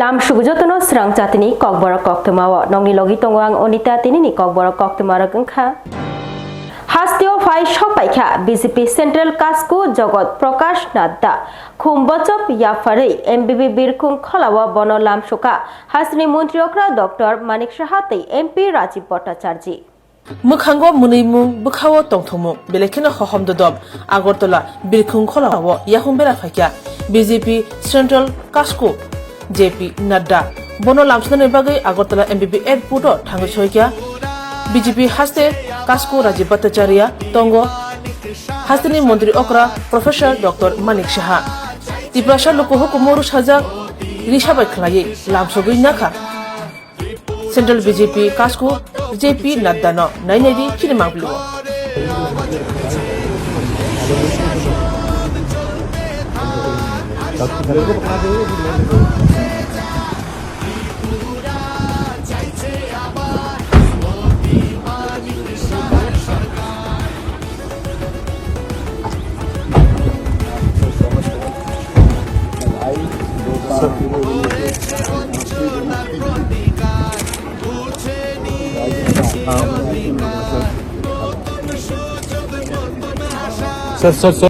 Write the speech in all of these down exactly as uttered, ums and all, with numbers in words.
Lamsuk jotono srang chatini kokborok koktwmao. Nokni logi tongo ang Onita, tinini kokborok koktwmarok wngkha. Hasteo phai sokpaikha B J P Central Kasku Jogot Prakash Nadda. Khum bochop yapharwi M B B Birkhung kholao bono lamsukha hasteni montri okra Doctor Manik Saha tei M P Rajiv Bhattacharjee. Mwkhango mwnwimung, bwkhao tongthokmung, belai kheno hohom dodom. Agartala Birkhung kholao yakung bera phaikha B J P Central Kasku J P Nadda. Bono lamsnani bagwi Agartala M B B airport o thangwi soikha B J P haste Kasku Rajiv Bhattacharya, tongo hasteni montri okra Professor Doctor Manik Saha. Tiprasa luku hukumu rwsajak risa bai khlaiwi lamsogwi nakha. Central B J P Kasku J P Nadda no nainai di chini mangpili o. Sir, sir, sir.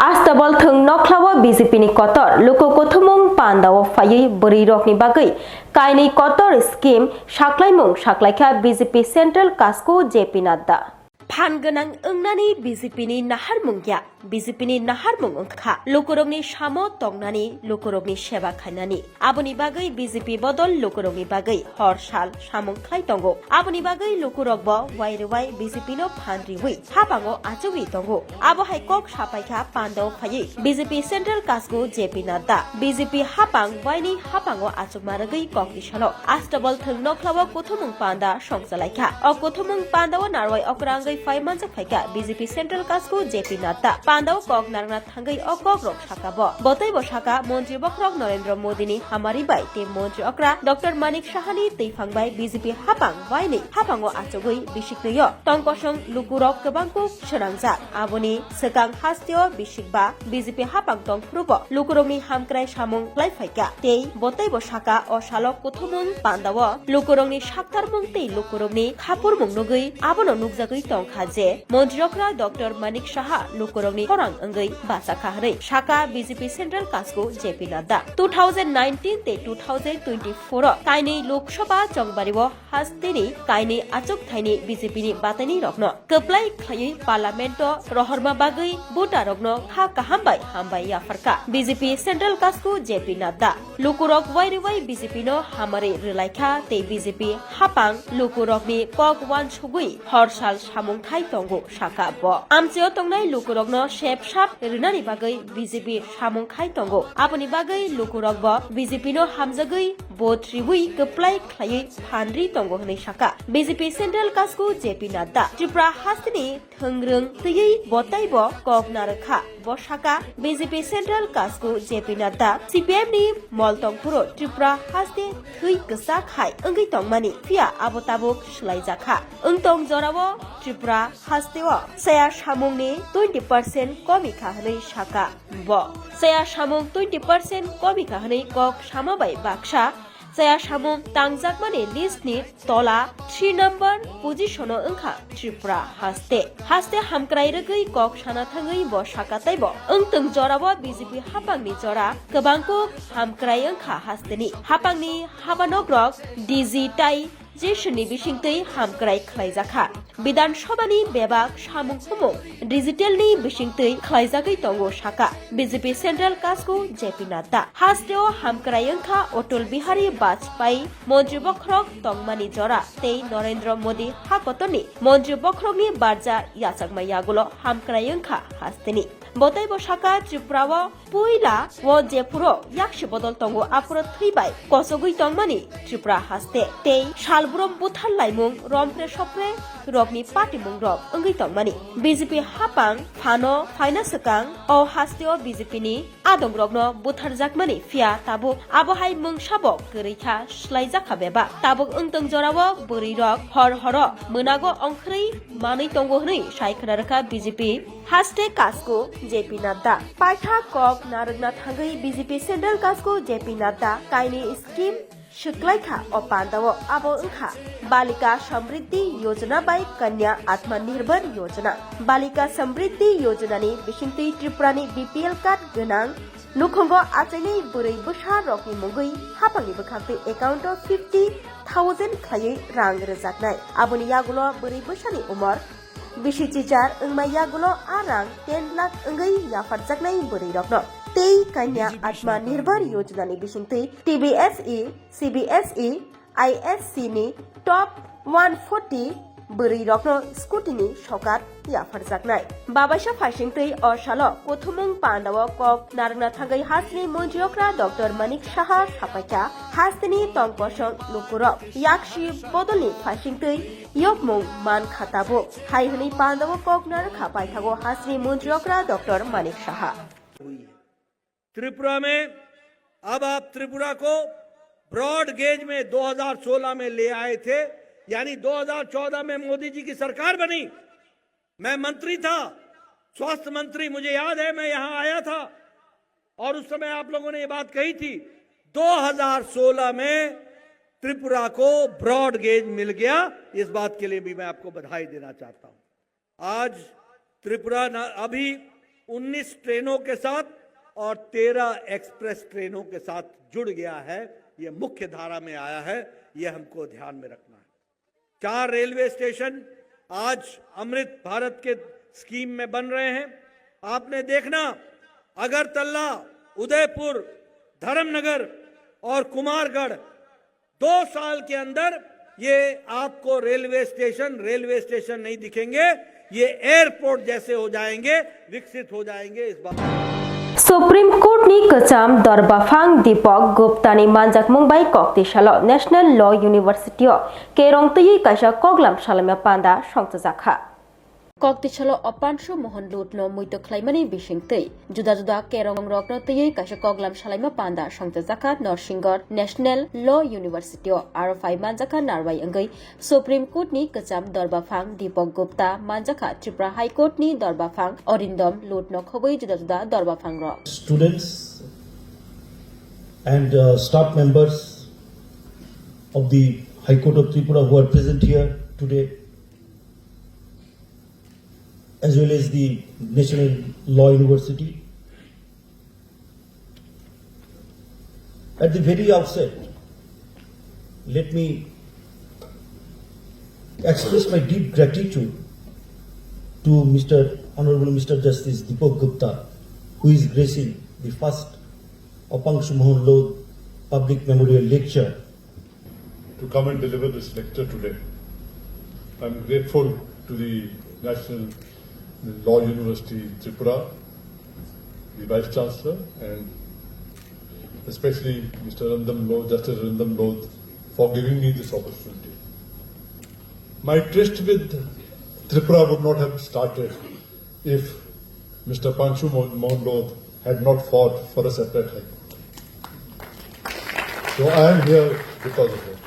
Astabal thwng nokhlao B J P ni kotor, luku kuthumung pandao phaiwi bwrwi rokni bagwi kainwi kotor scheme saklaimung saklaikha B J P Central Kasku J P Nadda. Phan gwnang wngnani B J P ni naharmung ya. B J P ni naharmung wngkha lukurokni samo tongnani, lukurokni seba khainani. Aboni bagwi B J P bodol lukurokni bagwi hor sal samung khlai tongo. Aboni bagwi lukurokbo wai rwai B J P no phan riwi hapango achugwi tongo. Abo hai kok sapaikha pandao phaiwi B J P Central Kasku J P Nadda. B J P hapang waini hapango achukma rwgwi kokni salo Astabal thwng nokhlao kuthumung panda songchalaikha. O kuthumung pandao narwai okra wngwi phai manjak phaikha B J P Central Kasku J P Nadda. Pandao kok narwkna thangwi o kokrok saka bo. Bo teibo saka Montri Bokhorok Narendra Modi ni hamari bai tei Montri okra Doctor Manik Saha ni twiphang bai B J P hapang waini hapango achugwi bisiknwi o tongkosong lukurok kwbang kuk swnangjak. Aboni swkang hasteo bisikba B J P hapang tongphuru bo lukurokni hamkrai samung khlai phaikha tei bo teibo saka o salo kuthumung pandao lukurokni saktarmung tei lukurokni khapurmung nugwi abono nukjagwi tongkha je Montri okra Doctor Manik Saha lukurokni khorang wngwi bachakha hwnwi saka B J P Central Kasku J P Nadda. Two thousand nineteen tei two thousand twenty-four o kainwi Lok Sabha chongbario hasteni kainwi achuk thaini B J P ni bataini rokno kwplai khlaiwi Parliament o rohorma bagwi voter rokno kha kaham bai hambai yapharkha B J P Central Kasku J P Nadda. Lukurok wai rwbai B J P no hamari rwlaikha tei B J P hapang lukurokni kok uansugwi hor sal samung thai tongo, saka bo. Amchio tongnai lukurokno sep sap rwnani bagwi B J P samung khai tongo. Aboni bagwi lukurokbo B J P no hamjagwi vote riwi kwplai khlaiwi phan ri tongo hwnwi saka. B J P Central Kasku J P Nadda. Tripura hasteni thwngrwng twiwi bo taibo kok narwkha. Bo saka B J P Central Kasku J P Nadda, C P M ni mol tongphuru Tripura haste thwi kwchak hai wngwi tongmani, phiya abo tabuk swlaijakha. Wngtong jorao Tripura hasteo chaya samungni twenty percent komikha hwnwi saka. Bo chaya samung twenty percent komikha hwnwi kok sama bai baksa chaya samung tangjakmani list ni tola three number position o wngkha Tripura haste. Haste hamkrai rwgwi kok sana thangwi bo saka teibo wngtwng jorao B J P hapangni jora kwbang kuk hamkrai wngkha hasteni. Hapangni habanokrok D G tai Jasonni bisingtwi hamkrai khlaijakha. Bidhan Sabhani bebak samung humung digitalni bisingtwi khlaijagwi tongo saka B J P Central Kasku J P Nadda. Hasteo hamkrai wngkha Atal Bihari Vajpayee Montri Bokhorok tongmani jora tei Narendra Modi hakotorni Montri Bokhorokni barja yachakma yagulo hamkrai wngkha hasteni. Bo teibo saka Tripurao puila o jephuru yaksi bodol tongo aphuru thwi bai kochogwi tongmani Tripura haste tei sal Brom buthar laimung romphre sopre rokni patimung rok wngwi tongmani. B J P hapang phano phaina swkang o hasteo B J P ni adongrokno butharjakmani, phiya tabuk abohai mungsa bo kwrwi kha, swlaijakha bebak. Tabuk wngtong jorao bwrwi rok hor horo mwnago ongkhorwi manwi tongo hwnwi sai khna rwkha B J P haste kasku J P Nadda. Paitha kok narwkna thangwi B J P central kasku J P Nadda kaini scheme swklaikha o pandao, abo wngkha Balika Samriddhi Yojana bai Kanya Atmanirbhar Yojana. Balika Samriddhi Yojana ni bisingtwi Tripura ni B P L card gwnang nukhungo achainai bwrwi bwsa rokni mungwi hapangni bwkhaktwi account o fifty thousand khlaiwi rang rwjaknai. Aboni yagulo bwrwi bwsani umor bisi chichar wngma yagulo a rang ten lakh wngwi yapharjaknai bwrwi rokno. Tei Kanya Atma Nirbhar Yojana ni bisingtwi T B S E, C B S E, I S C ni top one forty bwrwi rokno scooty ni sokar yapharjaknai. Babaisa phaisingtwi o salo kuthumung pandao kok narwkna thangwi hasteni montri okra Doctor Manik Saha sapaikha, hasteni tongkosong lukurok yaksi bodolni phaisingtwi yokmung mankha tabuk. Hai hwnwi pandao kok narwkha paithago hasteni montri okra Doctor Manik Saha. हुई है। त्रिपुरा में अब आप त्रिपुरा को broad gauge में दो हज़ार सोलह में ले आए थे, यानी दो हज़ार चौदह में मोदी जी की सरकार बनी, मैं मंत्री था, स्वास्थ्य मंत्री, मुझे याद है, मैं यहाँ आया था और उस समय आप लोगों ने ये बात कही थी। दो हज़ार सोलह में त्रिपुरा को ब्रॉड गेज मिल गया, इस बात के लिए भी मैं आपको बधाई देना चाहता हूँ। आज त्रिपुरा न-, अभी उन्नीस ट्रेनों के साथ और तेरह एक्सप्रेस ट्रेनों के साथ जुड़ गया है, ये मुख्य धारा में आया है, ये हमको ध्यान में रखना है। चार रेलवे स्टेशन आज अमृत भारत के स्कीम में बन रहे हैं। आपने देखना, अगरतला, उदयपुर, धर्मनगर और कुमारगढ़ दो साल के अंदर ये आपको रेलवे स्टेशन, रेलवे स्टेशन नहीं दिखेंगे, ये एयरपोर्ट जैसे हो जाएंगे, विकसित हो जाएंगे। इस बात Supreme Court ni kwcham dorbaphang Deepak Gupta ni manjakmung bai kok tisalo National Law University o kerong twiwi kaisa koklam salaima panda songchajakha. Kok tisalo Upanshu Mohan Lodh no muitu khlaimani bisingtwi juda juda kerong rokno twiwi kaisa koklam salaima panda songchajakha Norsinggor National Law University o. Aro phai manjakha narwai wngwi Supreme Court ni kwcham dorbaphang Deepak Gupta, manjakha Tripura High Court ni dorbaphang Arindam Lodh no khobwi juda juda dorbaphang rok. Students and, uh, staff members of the High Court of Tripura who are present here today, as well as the National Law University. At the very outset, let me express my deep gratitude to Mister Honorable Mister Justice Deepak Gupta, who is gracing the first Upanshu Mohan Lodh Public Memorial Lecture to come and deliver this lecture today. I'm grateful to the National Law University Tripura, the Vice Chancellor, and especially Mister Arindam Lodh, Justice Arindam Lodh, for giving me this opportunity. My tryst with Tripura would not have started if Mister Upanshu Mo-, Mohan Lodh had not fought for a separate High Court. So I am here because of him.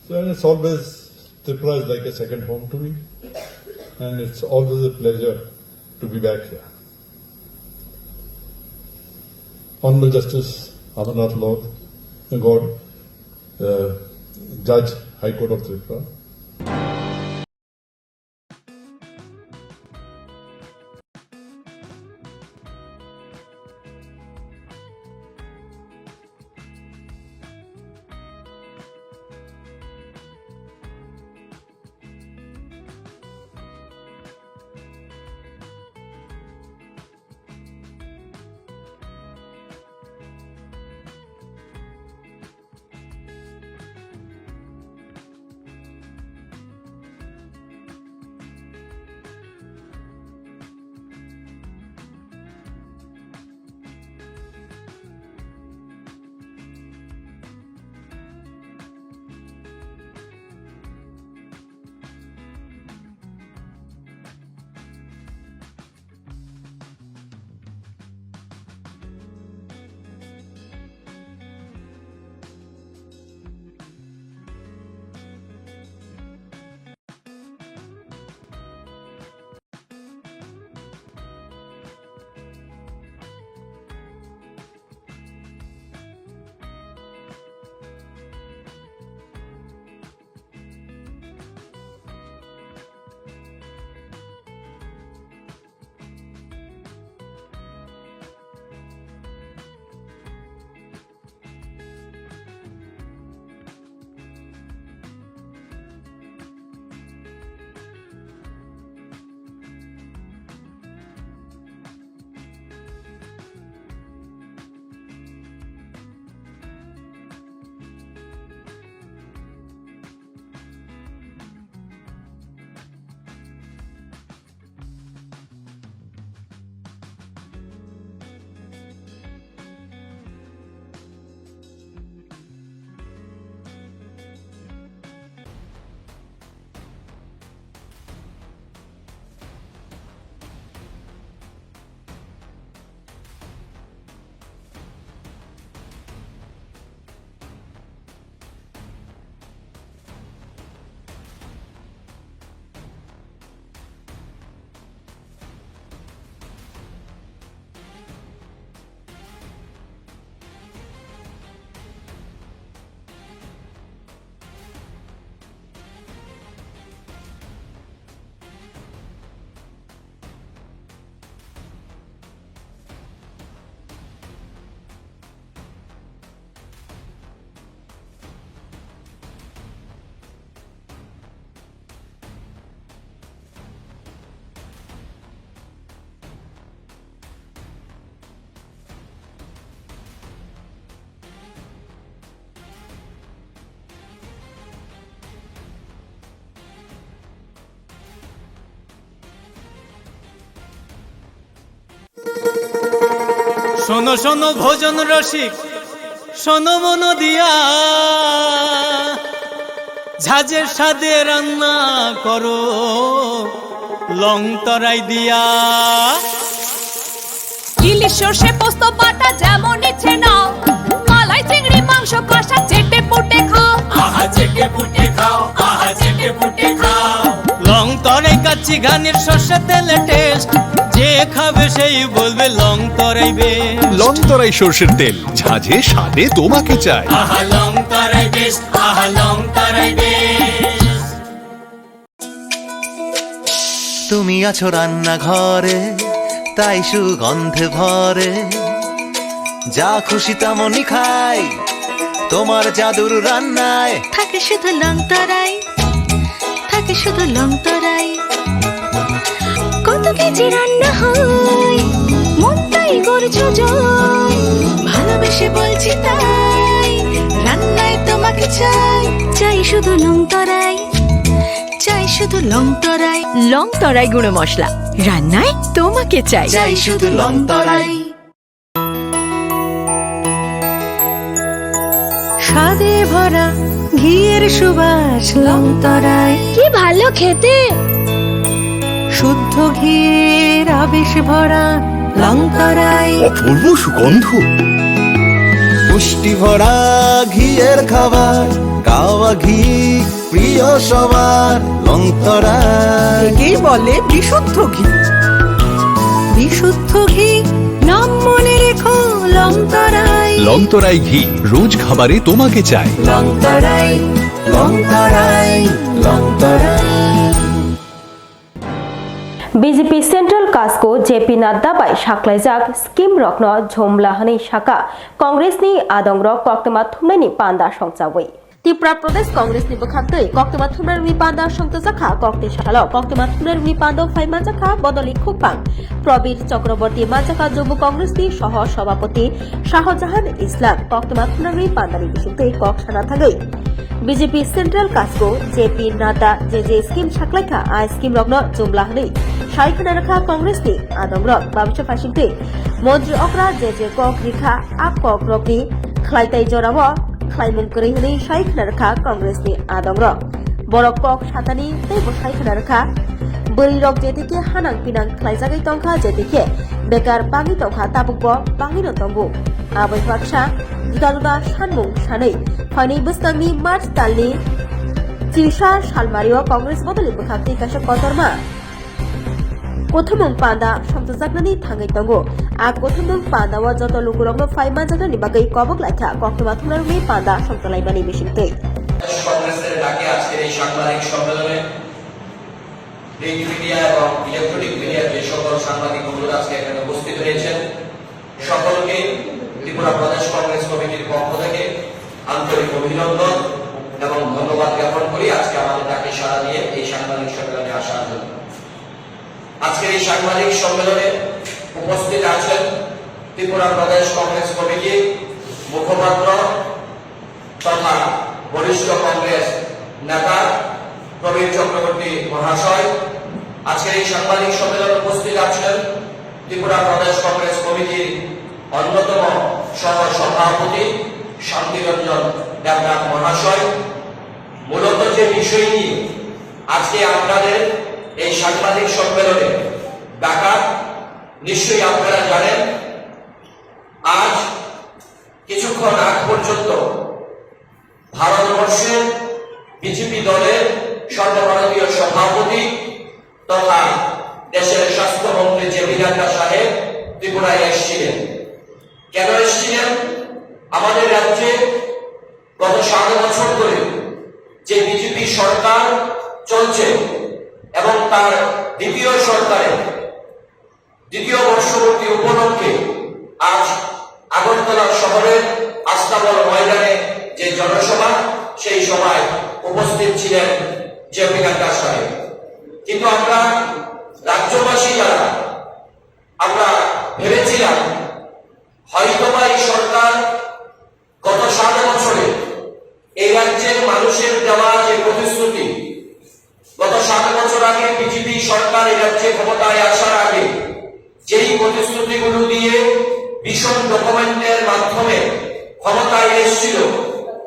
So, and it's always, Tripura is like a second home to me, and it's always a pleasure to be back here. Honorable Justice Amarnath Lodh, God, uh, Judge, High Court of Tripura. শোনো শোনো ভোজন রসিক, শোনো মন দিয়া, ঝাঁঝে স্বাদে রান্না করো লং তরাই দিয়া। ইলিশ সর্ষে পোস্ত বাটা যেমন ইচ্ছে নাও, মালাই চিংড়ি মাংস কষা চেটে পুটে খাও। আহা চেটে পুটে খাও, আহা চেটে পুটে খাও। লং তরাই কাচ্চি ঘানির সর্ষে তেলে টেস্ট, যে খাবে সেই বলবে লং তরাই বেশ। লং তরাই সর্ষের তেল, ঝাঁঝে স্বাদে তোমাকে চাই। আহা লং তরাই বেশ, আহা লং তরাই বেশ। তুমি আছো রান্নাঘরে, তাই সুগন্ধে ভরে। যা খুশি তেমনই খাই তোমার জাদুর রান্নায়। থাকে শুধু লং তরাই, থাকে শুধু লং তরাই। কত কেজি রান্না হয়, মনটাই করছো জয়। ভালোবেসে বলছি তাই, রান্নায় তোমাকে চাই। চাই শুধু লং তরাই, চাই শুধু লং তরাই। লং তরাই গুঁড়ো মশলা, রান্নায় তোমাকে চাই। চাই শুধু লং তরাই। স্বাদে ভরা ঘিয়ের সুবাস লং তরাই। কি ভালো খেতে! শুদ্ধ ঘিয়ের আবেশ ভরা লং তরাই। অপূর্ব সুগন্ধ। পুষ্টি ভরা ঘিয়ের খাবার, কাওয়া ঘি প্রিয় সবার লং তরাই। একেই বলে বিশুদ্ধ ঘি। বিশুদ্ধ ঘি, নাম মনে রেখো লং তরাই। লং তরাই ঘি, রোজ খাবারে তোমাকে চাই। লং তরাই, লং তরাই, লং তরাই। B J P Central Kasko J P Nadda bai saklaijak scheme rokno jumla hwnwi saka Congress ni adongrok koktwma thumnaini panda songchawi. Tripura Pradesh Congress ni bwkhaktwi koktwma thumnairokni panda songchajakha kokti salo. Koktwma thumnairokni pando phai manjakha Bodoli Khupang, Prabir Chakraborty manjakha Jubo Congress ni soho sobhapoti Shah Jahan Islam. Koktwma thumnairokni pandani bisingtwi kok sana thangwi B J P Central Kasko J P Nadda je je scheme saklaikha, a scheme rokno jumla hwnwi sai khna rwkha Congress ni adongrok. Babisa phaisingtwi Montri okra je je kok rikha, a kok rokni khlai tai jorao khlaimung kwrwi hwnwi sai khna rwkha Congress ni adongrok. Borok kok satani teibo sai khna rwkha, bwrwi rok jetikhe hanang pinang khlaijagwi tongkha, jetikhe bekar bangwi tongkha, tabukbo bangwino tongo. Aboni baksa juda juda sanmung sanwi phainai bwskangni March talni chirisa salmario Congress bodolni bwkhak tei kaisa kotorma Kothomung panda songchajaknani thangwi tongo. A kothomung pandao joto lukurokno phai manjaknani bagwi kobok laikha koktwma thumnairokni panda songchalaimani bisingtwi. কংগ্রেসের ডাকে আজকের এই সাংবাদিক সম্মেলনে print media এবং ইলেকট্রনিক মিডিয়ার যে সকল সাংবাদিক বন্ধুরা আজকে এখানে উপস্থিত হয়েছেন, সকলকে ত্রিপুরা প্রদেশ কংগ্রেস কমিটির পক্ষ থেকে আন্তরিক অভিনন্দন এবং ধন্যবাদ জ্ঞাপন করি আজকে আমাদের ডাকে সাড়া দিয়ে এই সাংবাদিক সম্মেলনে আসার জন্য। আজকের এই সাংবাদিক সম্মেলনে উপস্থিত আছেন ত্রিপুরা প্রদেশ কংগ্রেস কমিটির মুখপাত্র তথা বরিষ্ঠ কংগ্রেস নেতা প্রবীর চক্রবর্তী মহাশয়। আজকের এই সাংবাদিক সম্মেলনে উপস্থিত আছেন ত্রিপুরা প্রদেশ কংগ্রেস কমিটির অন্যতম সহ সভাপতি শান্তিরঞ্জন দেবনাথ মহাশয়। মূলত যে বিষয় নিয়ে আজকে আপনাদের এই সাংবাদিক সম্মেলনে ডাকা, নিশ্চয়ই আপনারা জানেন, আজ কিছুক্ষণ আগ পর্যন্ত ভারতবর্ষের বিজেপি দলের সর্বভারতীয় সভাপতি তথা দেশের স্বাস্থ্যমন্ত্রী জেপি নাড্ডা সাহেব ত্রিপুরায় এসেছিলেন। কেন এসেছিলেন? আমাদের রাজ্যে গত সাত বছর ধরে যে বিজেপি সরকার চলছে এবং তার দ্বিতীয় সরকারের দ্বিতীয় বর্ষপূর্তি উপলক্ষে আজ আগরতলা শহরের আস্তাবল ময়দানে যে জনসভা, সেই সভায় উপস্থিত ছিলেন জেপি নাড্ডা সাহেব। কিন্তু আমরা রাজ্যবাসী যারা, আমরা ভেবেছিলাম হয়তোবা এই সরকার গত সাত বছরে এই রাজ্যের মানুষের দেওয়া যে প্রতিশ্রুতি, গত সাত বছর আগে বিজেপি সরকার এই রাজ্যে ক্ষমতায় আসার আগে যেই প্রতিশ্রুতিগুলো দিয়ে ভীষণ ডকুমেন্টের মাধ্যমে ক্ষমতায় এসেছিল,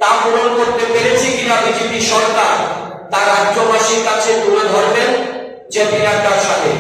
তা পূরণ করতে পেরেছে কিনা বিজেপি সরকার, তা রাজ্যবাসীর কাছে তুলে ধরবেন জেপি নাড্ডার সাথে।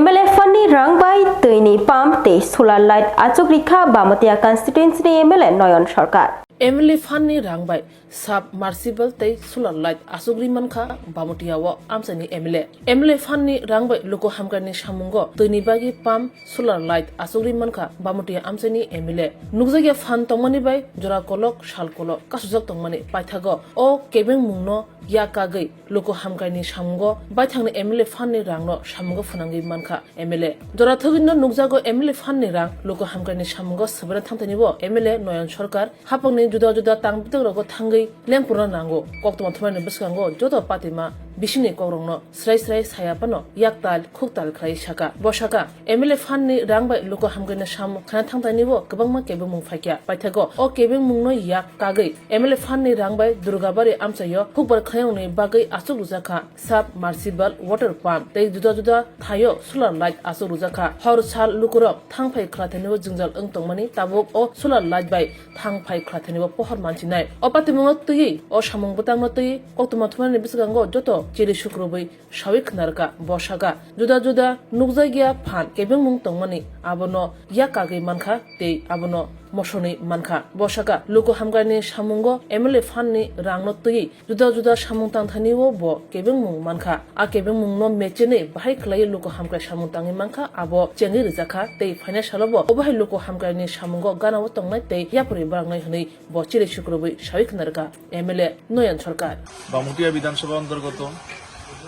M L A fund ni rang bai twi ni pump tei solar light achuk rikha Bamotia constituency ni M L A Noyon Sarkar. M L A fund ni rang bai submersible tei solar light achuk ri mankha Bamotia o amchaini M L A. M L A fund ni rang bai luku hamkrai ni samungo twi ni bagwi pump, solar light achuk ri mankha Bamotia amchaini M L A. Nukjakya fund tongmani bai jora kolok sal kolok kasujak tongmani paithago o kebengmung no yak kagwi luku hamkrai ni samungo baithang ni M L A fund ni rang no samungo phwnangwi mankha M L A. Jora thwgwi no nukjago M L A fund ni rang luku hamkrai ni samungo swbana thangthani bo M L A Noyon Sarkar hapang ni juda juda tang bwtwk rogo thangwi lengpurna nango. Koktwma thumnaini bwskango joto patima bisingni kokrokno srai srai saya phano yaktal khuktal khlai saka. Bo saka, M L A fund ni rang bai luku hamkrai ni samung khana thangthani bo kwbangma kebengmung phaikha. Paithago o kebengmung no yak kagwi M L A fund ni rang bai Durgabari amchaio hukbar khwnai rokni bagwi achuk rwjakha submersible water pump tei juda juda thaio solar light achuk rwjakha. Hor sal lukurok thangphai khwlathani o jwngjal wng tongmani tabuk o solar light bai thangphai khwlathani o pohor manchinai. O patimungo twiwi o samung bwtangno twiwi koktwma thumnaini bwskango joto chiri sukrubwi sawi khwnarwkha. Bo saka, juda juda nukjakya phan kebengmung tongmani abono yak kagwi mankha tei abono mosonwi mankha. Bo saka, luku hamkrai ni samungo M L A fund ni rang no twiwi juda juda samung tangthani o bo kebengmung mankha. A kebengmung no mechenwi bahai khwlaiwi luku hamkrai samung tangwi mankha, abo chengwi rwjakha tei phainai salo bo obo hai luku hamkrai ni samungo gana o tongnai tei yapharwi barangnai hwnwi bo chiri sukrubwi sawi khwnarwkha M L A Noyon Sarkar. Bamutia বিধানসভা অন্তর্গত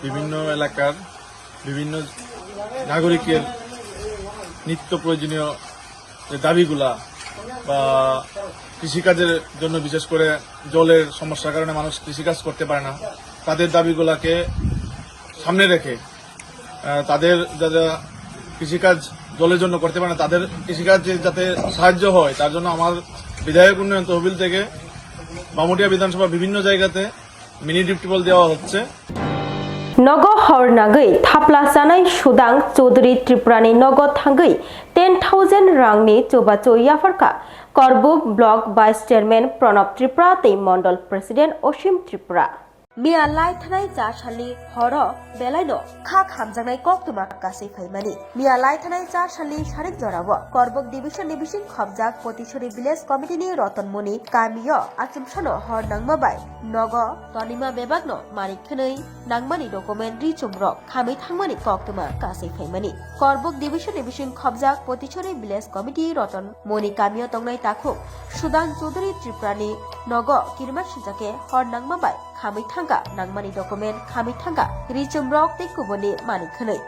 বিভিন্ন এলাকার বিভিন্ন নাগরিকের নিত্য প্রয়োজনীয় যে দাবিগুলা বা কৃষিকাজের জন্য, বিশেষ করে জলের সমস্যার কারণে মানুষ কৃষিকাজ করতে পারে না, তাদের দাবিগুলাকে সামনে রেখে, আহ, তাদের যা যা কৃষিকাজ জলের জন্য করতে পারে না, তাদের কৃষিকাজে যাতে সাহায্য হয়, তার জন্য আমার বিধায়ক উন্নয়ন তহবিল থেকে বামুটিয়া বিধানসভার বিভিন্ন জায়গাতে মিনি ডিপ টিউবওয়েল দেওয়া হচ্ছে। Nogo hor nagwi thapla chanai Sudang Chaudhary Tripurani nogo thangwi ten thousand rangni chubachu yapharkha Korbuk Block Vice Chairman Pranab Tripura tei Mondol President Osim Tripura. Miya lai thanai cha salni horo belaino kha khamjaknai koktwma kasui phaimani. Miya lai thanai cha salni sarik jorao Korbuk Division ni bising khobjak Potisori Village Committee ni Rotonmoni kamio achomsano hor nangma bai nogo tonima bebakno mari khwnwi nangmani document ri chumrok khamwi thangmani koktwma kasui phaimani. Korbuk Division ni bising khobjak Potisori Village Committee Rotonmoni kamio tongnai takhuk Sudang Chaudhary Tripurani nogo kirima sijake hor nangma bai khamwi thangkha nangmani document khamwi thangkha ri chumrok tei kubuni mani khwnwi.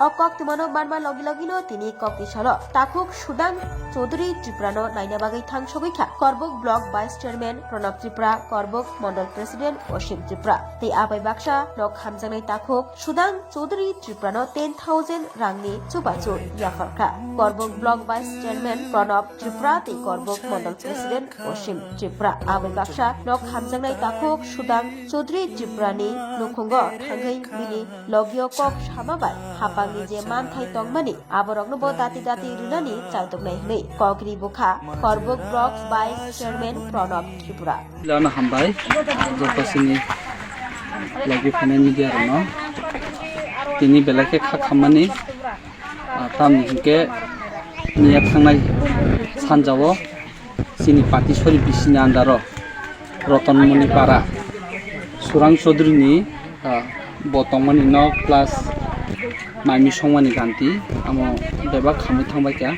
O koktwmano manma logi logino tini kokni salo takhuk Sudang Chaudhary Tripurano naina bagwi thang sogwi kha Korbuk Block Vice Chairman Pranab Tripura, Korbuk Mondol President Osim Tripura tei abai baksa nok hamjaknai takhuk Sudang Chaudhary Tripurano ten thousand rangni chubachu yapharkha. Korbuk Block Vice Chairman Pranab Tripura tei Korbuk Mondol President Osim Tripura. Abai baksa nok hamjaknai takhuk Sudang Chaudhary Tripurani nukhungo thangwi bini logio kok sama bai hapangni je manthai tongmani aborokno bo dati dati rwnani chaituknai hwnwi kok ri bukha Korbuk Block Vice Chairman Pranab Tripura. Lana hambai joto chini logi phainai media rokno. Tini belai khe kha khammani, ah, tamni hinkhe miya thangnai sanjao chini Patisori bisini andaro Rotonmoni para Surang Chaudhary ni, ah, bo tongmani nok plus maimi songmani ganti amo bebak khamwi thangbai kha.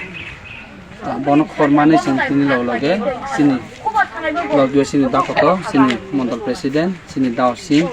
Ah, bono khormanwi chwng tini log loge chini logio chini dakoto chini mondol president chini dao sing.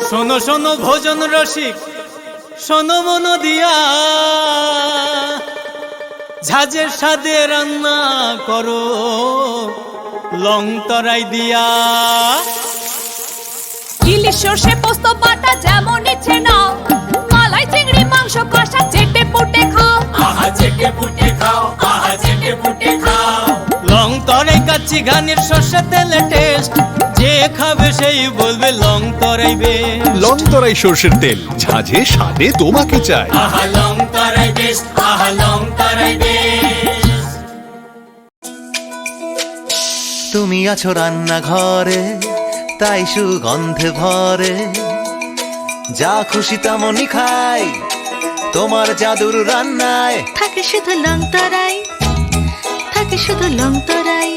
শোনো শোনো ভোজন রসিক, শোনো মন দিয়া, ঝাঁঝে স্বাদে রান্না করো লং তরাই দিয়া। ইলিশ সর্ষে পোস্ত বাটা যেমন ইচ্ছে নাও, মালাই চিংড়ি মাংস কষা চেটে পুটে খাও। আহা চেটে পুটে খাও, আহা চেটে পুটে খাও। লং তরাই কাচ্চি ঘানির সর্ষে তেলে টেস্ট, যে খাবে সেই বলবে লং তরাই বেস্ট। লং তরাই সর্ষের তেল, ঝাঁঝে স্বাদে তোমাকে চাই। আহা লং তরাই বেস্ট, আহা লং তরাই বেস্ট। তুমি আছো রান্নাঘরে, তাই সুগন্ধে ভরে। যা খুশি তেমনই খাই, তোমার জাদুর রান্নায়। থাকে শুধু লং তরাই, থাকে শুধু লং তরাই।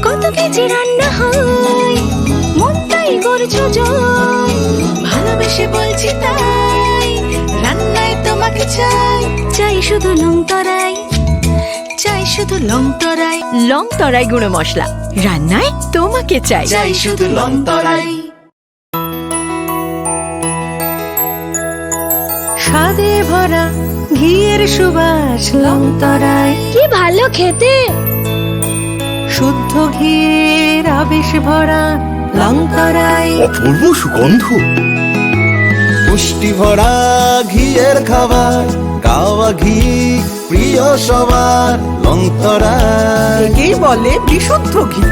কত কেজি রান্না হয়, মন তাই করছো জয়। ভালোবেসে বলছি তাই, রান্নায় তোমাকে চাই। চাই শুধু লং তরাই, চাই শুধু লং তরাই। লং তরাই গুঁড়ো মশলা, রান্নায় তোমাকে চাই। চাই শুধু লং তরাই। স্বাদে ভরা ঘিয়ের সুবাস লং তরাই। কি ভালো খেতে! শুদ্ধ ঘিয়ের আবেশ ভরা লং তরাই। অপূর্ব সুগন্ধ। পুষ্টি ভরা ঘিয়ের খাবার, কাওয়া ঘি প্রিয় সবার। লং তরাই। একেই বলে বিশুদ্ধ ঘি।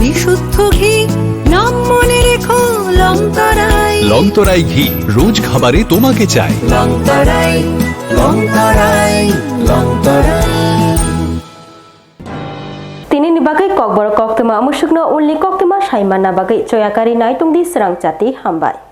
বিশুদ্ধ ঘি, নাম মনে রেখো লং তরাই। লং তরাই ঘি, রোজ খাবারে তোমাকে চাই। লং তরাই, লং তরাই, লং তরাই। Tini ni bagwi kokborok koktwma, amusukno ulni koktwma sai manna bagwi choyakari naitung di srang chati hambai.